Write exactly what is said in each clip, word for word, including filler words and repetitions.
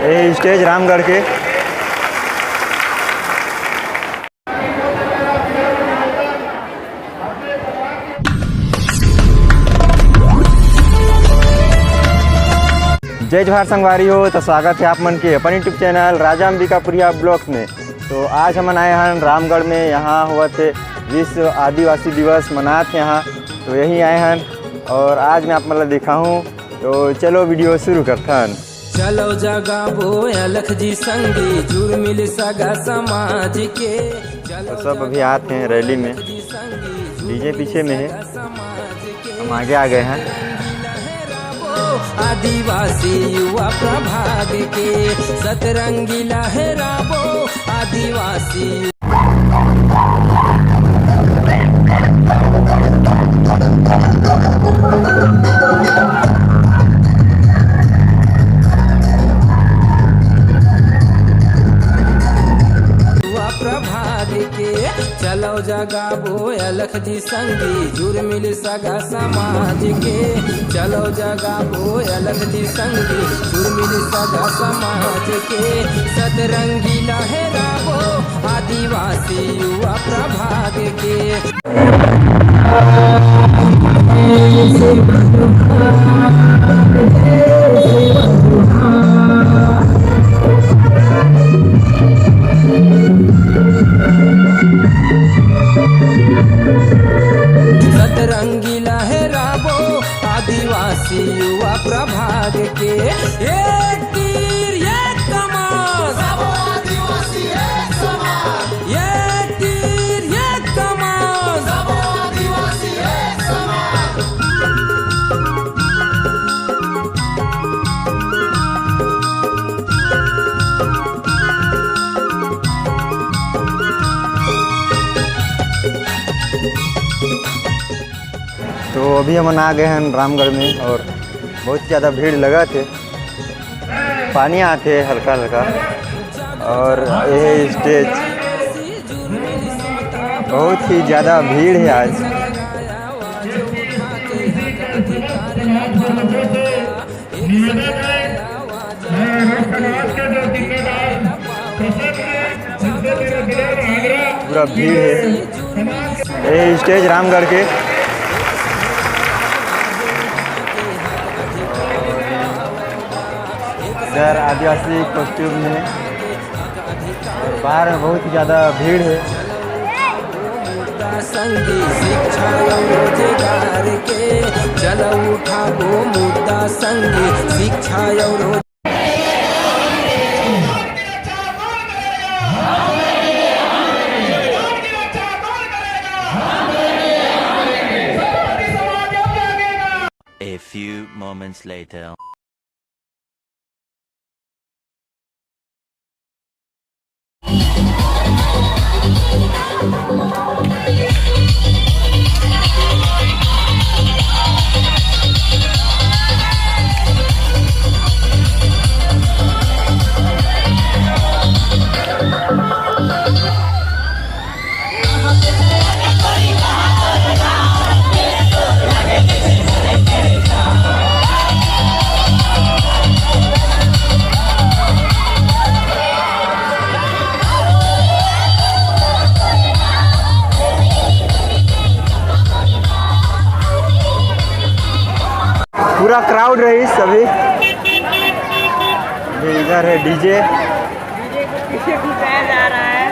ये स्टेज रामगढ़ के। जय जोहार संगवारी हो, तो स्वागत है आप मन के अपन YouTube चैनल राजा अंबिकापुरिया ब्लॉग्स में। तो आज हमन आए हन रामगढ़ में, यहाँ होवत हे विश्व आदिवासी दिवस मनात हे यहाँ, तो यही आए हन और आज मैं आप मन ला दिखाहूँ। तो चलो वीडियो शुरू करथन। चलो जगाबो अलख जी संगी, जुड़ मिल सगा समाज के। चलो तो सब अभी आत हैं रैली में, जी संगी, डीजे पीछे में है, हम आगे आ गए हैं। आदिवासी युवा प्रभाग के सतरंगी लहराबो, आदिवासी युवा प्रभाग के। चलो जगाबो अलख जी संगी, जुड़ मिल सगा समाज के। चलो जगाबो अलख जी संगी, जुड़ मिल सगा समाज के। सतरंगी लहराबो आदिवासी युवा प्रभाग के। सतरंगी लहराबो आदिवासी युवा प्रभाग के। एक तीर एक कमान, सबो आदिवासी एक समान। एक तीर एक कमान, सबो आदिवासी एक समान। तो अभी हमन आ गए हैं रामगढ़ में और बहुत ज़्यादा भीड़ लगत हे, पानी आत हे हल्का हल्का। और ये स्टेज, बहुत ही ज़्यादा भीड़ है आज। पूरा भीड़ है। ये स्टेज रामगढ़ के इधर आदिवासी कॉस्ट्यूम में और बाहर में बहुत ही ज़्यादा भीड़ है। मुद्दा संगी शिक्षा और रोजगार के, चलो उठाबो मुद्दा संगी शिक्षा और रोज- A few moments later. पूरा क्राउड रही सभी। ये इधर है डीजे। डीजे को पीछे घुसाया जा रहा है।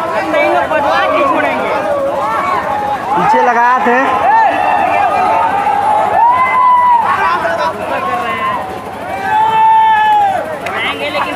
अब नहीं लोग बटवा के छोड़ेंगे। पीछे लगात हे। आएंगे लेकिन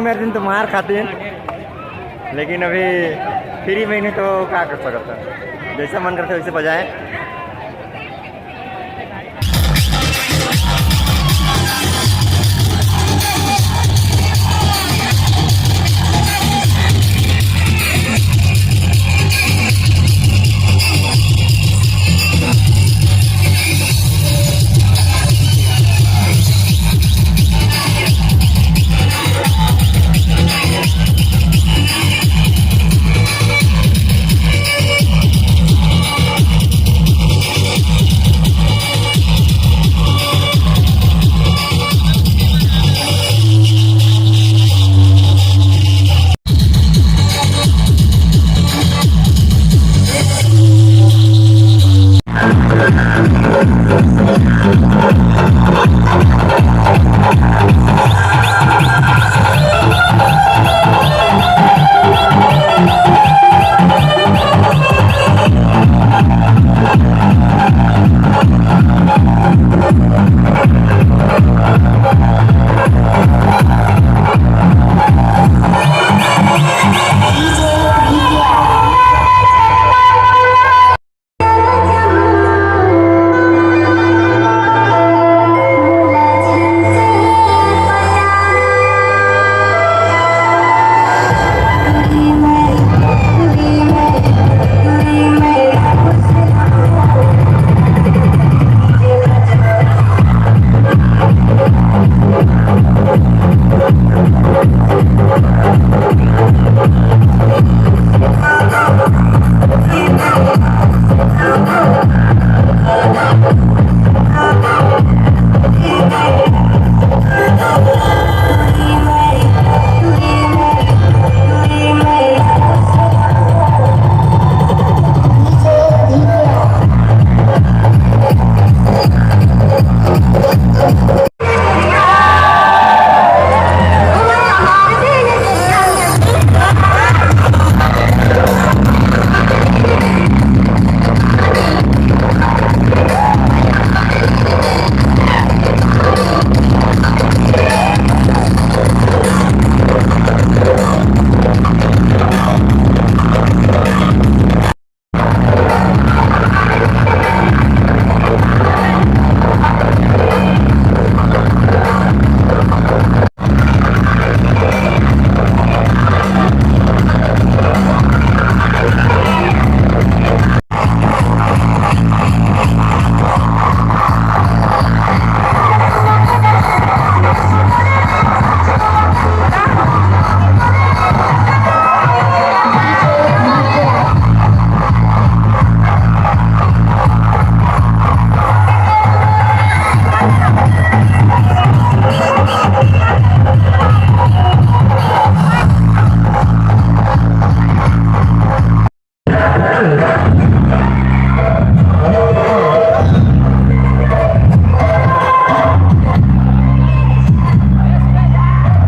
मेरे दिन तो मार खाते हैं, लेकिन अभी फ्री में इन्हें तो क्या कर सकता है, जैसा मन करता है वैसे बजाए।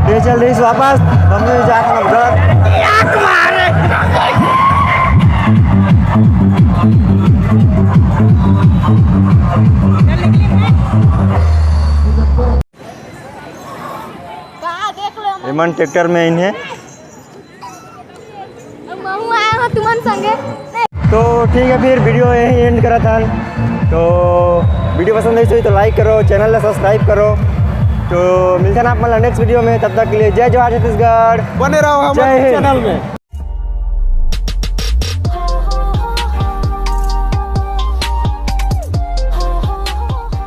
ये चल रही वापस, मम्मी जाके घर। कहाँ देख लो। एमन ट्रैक्टर में इन्हें। अब महू आया हो तुमन संगे। तो ठीक है, फिर वीडियो यहीं एंड करा था। तो वीडियो पसंद आई तो लाइक करो, चैनल ला सब्सक्राइब करो। तो मिलते हैं आप मतलब नेक्स्ट वीडियो में, तब तक के लिए जय जोहार छत्तीसगढ़। बने रहो हमारे जय हिंद। चैनल में।